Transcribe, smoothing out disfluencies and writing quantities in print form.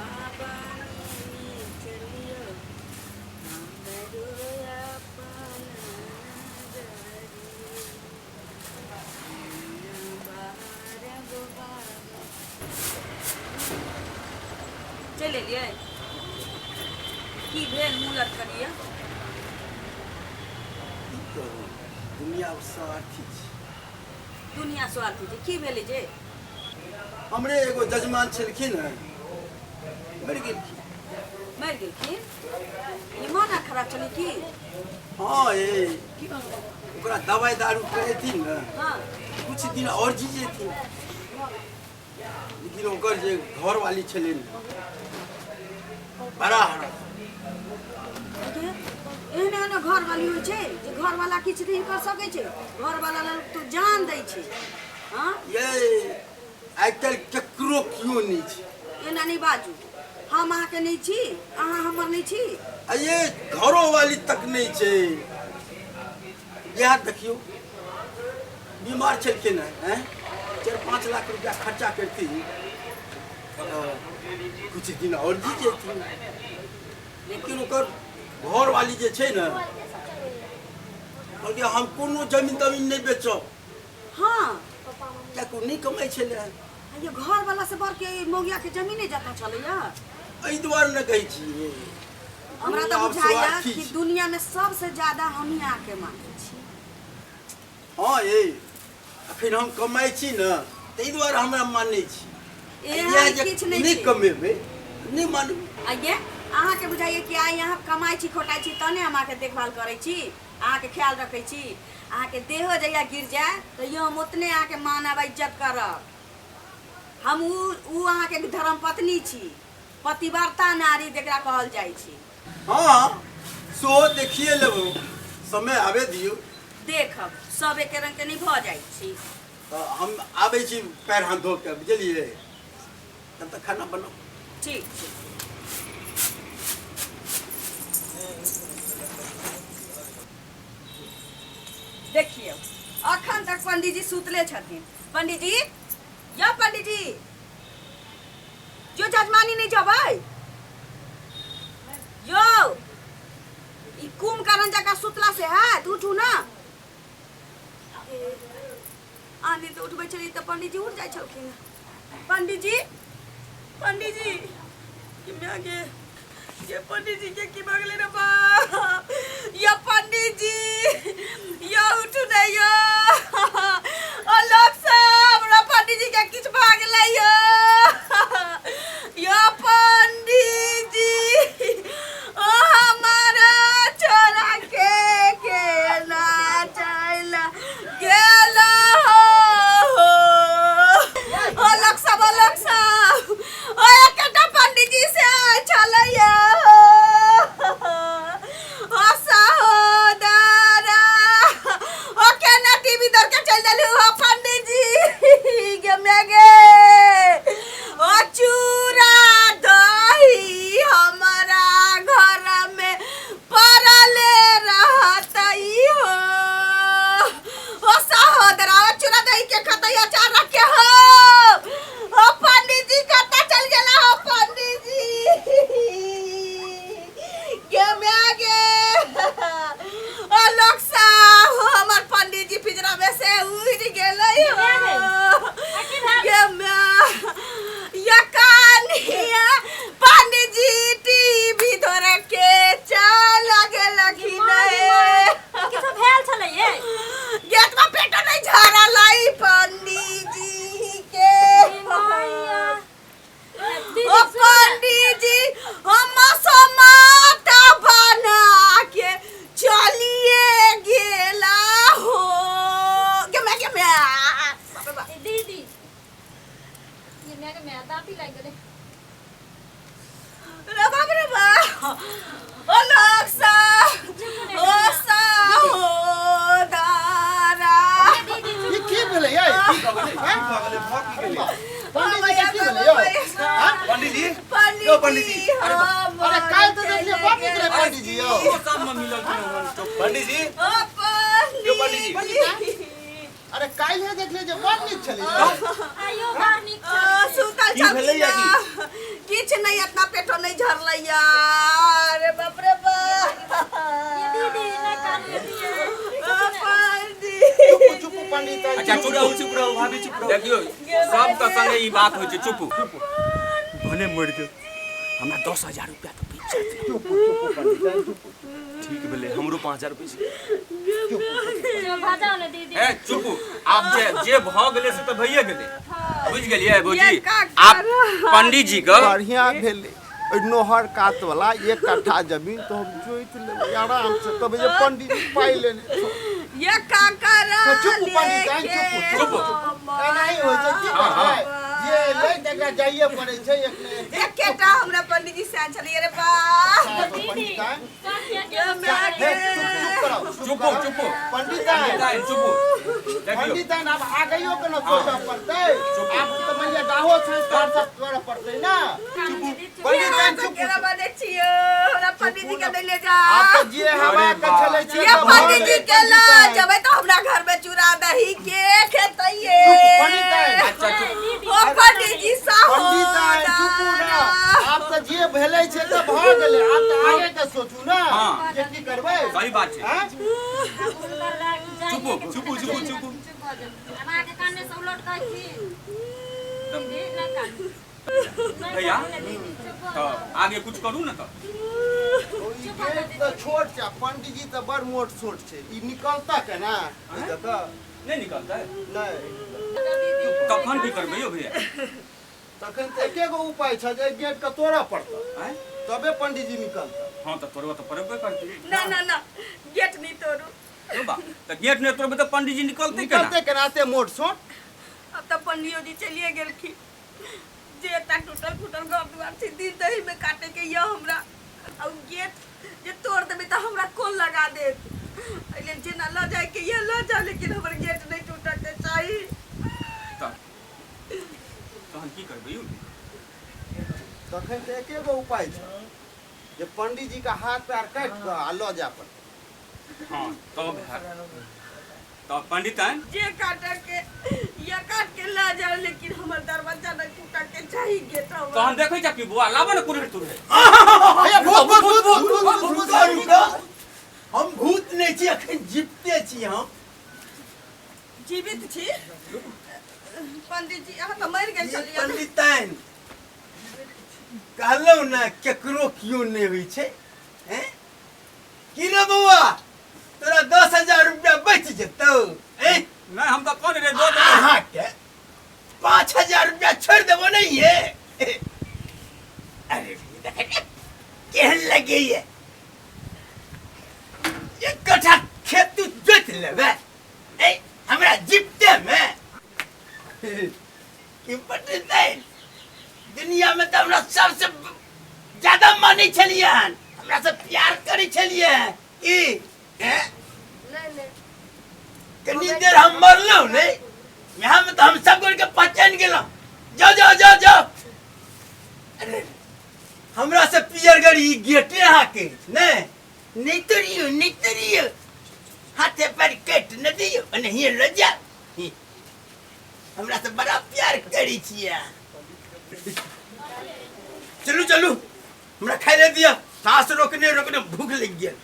बाबा चलियो हमरो अपन चलि एलियै की भेल मुँह लटकलियै की कहू दुनिया स्वार्थी छै। दुनिया स्वार्थी छै की भेलै जे हमरे एगो जजमान छलखिन हँ मरि गेलखिन। मरि गेलखिन? ई मोन आर खराब छलै की? हँ ए ओकरा दवाइ दारू करेथिन ने हँ कुछ दिन और जी जेथिन, लेकिन ओकर जे घरवाली छलै ने बड़ा हराम। एहन एहन घरवाली होइ छै जे घरवाला किछु नहि कर सकै छै, घरवाला लग तो जान दै छै। हँ ये आइ काल्हि केकरो केओ नहि छै। एना नहि बाजू, हम अहाँके नहि छी, अहाँ हमर नहि छी। आ ये घरोवाली तक नहि छै। इएह देखियौ बीमार छलखिन हँ, आँय 4-5 लाख रुपया खर्चा करथिन तऽ कुछ दिन और जी जेथिन, लेकिन ओकर घरवाली जे छै ने कहलकै हम कोनो जमीन तमीन नहि बेचब। हँ किएकि ओ नहि कमाइ छलै हँ। आ ये घरवाला से बढ़ के मौगिया के जमीने जतऽ छलैया। एहि दुआरे ने कहै छियै हमरा तऽ दुनिया आब बुझाइया स्वार्थी कि छै। दुनिया में सबसे ज्यादा हमही अहाँके मानै छी। हँ ये अखन हम कमाइ छी ने ताहि दुआरे हमरा मानै छी। एहन इएह जे किछु नहि नहि छै। कमेबै नहि मानबै। आइये अहाँके बुझाइया कि आइ अहाँ कमाइ छी खोटाइ छी तहने हम अहाँके देखभाल करै छी, अहाँके ख्याल रखै छी। अहाँके देहो जहिया गिर जाय तैयो हम ओतने अहाँके मानब आ इज्जत करब। हम उ अहाँके धर्मपत्नी छी, पतिव्रता नारी जकरा कहल जाइ छै। हँ सेहो देखिए लेबो, समय आबे दियौ। देखब सब एके रंग के नहि भऽ जाइ छी। तऽ हम आबै छी पैर हाथ धो के, बुझलियै? तब तक खाना बनाउ। ठीक छै। देखियौ अखन तक पंडीजी सुतले छथिन। पंडीजी यौ पंडीजी जो जजमानी नहीं जबै यौ, ई कुंभकर्ण जकाँ सुतला से हैत? उठू ना। आन दिन तऽ उठबै छलियै तऽ पंडीजी उठ जाइ छलखिन। पंडीजी पंडीजी कि माय गे, ये पंडीजी के की भऽ गेलै रे बाप? ये पंडीजी यौ उठू ने यौ, ओ लोक सब हमरा पंडीजी के किछु भऽ गेलै यौ। यौ पंडीजी ओ हमर छोरा के केना चलि गेल हो। ओ लोक सब, ओ लोक सब, ओ एकटा पंडीजी से छलैया हो सहोदरा, ओ केना टीवी दर के चलि देलू हो पंडीजी गे मैं गे। ओ चूड़ा दही हमरा घर में पड़ले रहतई हो। ओ सहोदरा ओ चूड़ा दही के खतई अचार रख के हो। ओ पंडीजी कतऽ चल गेला हो पंडीजी गे मैं गे? ओ लोक सब हमर पंडीजी पिंजरा में से उड़ गेलै हो गे मैं। या कानिया पंडीजी टीवी धरे के चल गेलखिन। किछो भेल छलै ये? गेटवा पेटो नहीं झरल है पंडीजी के। ओ पंडीजी हम समाता बना के चलिए गेला हो गे मैं गे मैं। दीदी ये मैं के मैं दाँती लागि गेलै रे बाप रे बाप। ओ लोक सब ओ सहोदरा ई की भेलै यै? पंडीजी के की भेलै यौ? पंडीजी पंडीजी यौ पंडीजी, अरे अरे काल्हि तऽ देखलियै बड़ नीक रहै पंडीजी यौ। पंडीजी ओ यौ पंडीजी। पंडीजी अरे काल्हि देखलियै जे बड़ नीक छलै यौ। आइयो बड़ नीक ओ सुतल की भेलैया छलखिन की? किछु किछु नहीं, इतना पेटो नहीं झरलै अरे बाप रे बाप। ये दीदी नहीं कानू दीदी। पंडी चुप चुप पंडित। अच्छा चुप रहू, चुप रहू भाभी, चुप रहू। देखियो सब के संगे ई बात होइ छै। चुप भले मर गेल, हमरा 10,000 रुपया तो बीच जात। चुप चुप पंडित, चुप। ठीक भेलै, हमरो 5,000 रुपया। चुप भऽ जाउ ने दीदी। ए चुप, आब जे जे भऽ गेलै से तऽ भइए गेलै, बुझि गेलियै भौजी? ये का आब पंडित जी के बढ़िया भेलै, ओहि नोहर कात वाला 1 कट्ठा जमीन तो हम जोति लेबै आराम से, तब जे पंडित जी पाइ लेने छौ। ये का करा तो चुप पंडित, चुप चुप। एनाही होइ छै की करबै, जे एलै तकरा जाइए पड़ै छै एक ने एक दिन। एकेटा हमरा पंडित जी से छलियै रे बा। दीदी सब के ये my हे, चुप चुप कराउ, चुप चुप पंडित। चुप देखियौ पंडित, आब आगैयो के न सोचऽ पड़तै, आब तऽ मानि लिअ दाहो संस्कार सब करऽ पड़तै ने। पंडित चुप। केना बजै छियो, हमरा पंडित जी के नहीं ले जा। आब तऽ जे हवा के चलै छै ये तऽ भऽ पंडित जी गेलै, के ल पंडित। जेबै तऽ हमरा घर में चूड़ा दही के खेतैये। चुप पंडित। अच्छा चुप। ओ पंडित जी साहो। पंडित चुपू ने, आब तऽ जे भेलै छै तऽ भऽ गेलै, आब तऽ आगे के सोचू ने हाँ। जे की करबै। सही बात छै। आँय? चुप चुप चुप चुप। चुप भऽ जाउ, आब अहाँके काने से उलट कहै छी दीदी, नहि कानू। नहि भैया, कानू ने दीदी, चुप भऽ तऽ जाउ। आगे कुछ करू ने तऽ। ओ ई गेट तऽ छोट छै आ पंडित जी तऽ बड़ मोट छोट छै, ई निकलता केना ई दऽ कऽ? नहि निकलतै? नहि। तखन की करबै यौ भैया? तखन तऽ एके गो उपाय छै जे एहि गेट के तोड़ऽ पड़तै, आँय? तबे पंडित जी निकलतै। हँ तऽ तोड़बऽ तऽ पड़बे करतै। ना ना ना, गेट नहीं तोड़ू। यौ बा, तऽ गेट नहि तोड़बै तऽ पंडित जी निकलतै केना? निकलतै केना एते मोट छोट? अब तऽ पंडियो जी चलिए गेलखिन, जे एकटा टूटल फूटल घर दुआर छै, दिन दही में काटे के यऽ हमरा, आ उ गेट जे तोड़ देबै तऽ हमरा कोन लगा देत? एहि लेल जेना लऽ जायके यऽ लऽ जाउ, लेकिन हमर गेट नहीं टूटऽ के चाही। तऽ तहन की करबै यौ? तखन तऽ एके गो उपाय छै जे पंडित जी के हाथ पैर काटि कऽ आ लऽ जाय पड़तै। हँ तब हैत तऽ पंडिताइन। जे काटऽ के या काट के लऽ जाउ, लेकिन हमर दरवाजा नहीं टूटऽ के चाही, गेट हमर। तहन देखै छ कि बौआ, लाबऽ ने कुरहड़ि तुरहड़ि। हे, भूत भूत भूत भूत भूत भूत। रुका रुका, हम भूत नहीं छी, अखन जीवते छी हम। जीवित छी पंडित जी? अहाँ तऽ मरि गेल ई छलियै ने। पंडिताइन कहलहुँ ने, केकरो केओ नहि होइ छै। हैं की रे बौआ, तोरा 10,000 रुपया बचि जेतौ? हैं? नहि, हम तऽ कोन रे दऽ देबै। अहाँके 5,000 रुपया छोड़ि देबो नहीं ये। अरे देखै ने, केहन लगैये, 1 कट्ठा खेत तू जोति लेबै ऐ हमरा जीपते में की पंडिताइन? दुनिया में तऽ हमरा सबसे ज्यादा मानै छलियै हन, हमरा से प्यार करै छलियै की? हैं? नहीं नहीं। कनी देर हम मरलहुँ नहीं, यहाँ में तो हम सब गोड़ के पहचान गेलहुँ। जाओ जाओ जाओ जाओ। अरे हमरा से पियरगर ई गेटे अहाँके नहि, नहि तोड़ियौ, नहि तोड़ियौ, हाथे पर कटि न दियौ, ओनाहिये लऽ जाउ। ही, हमरा से बड़ा प्यार करै छियै अहाँ। चलू चलू, हमरा खाइ लए दिअ, साँस रोकने रोकने भूख लागि गेल।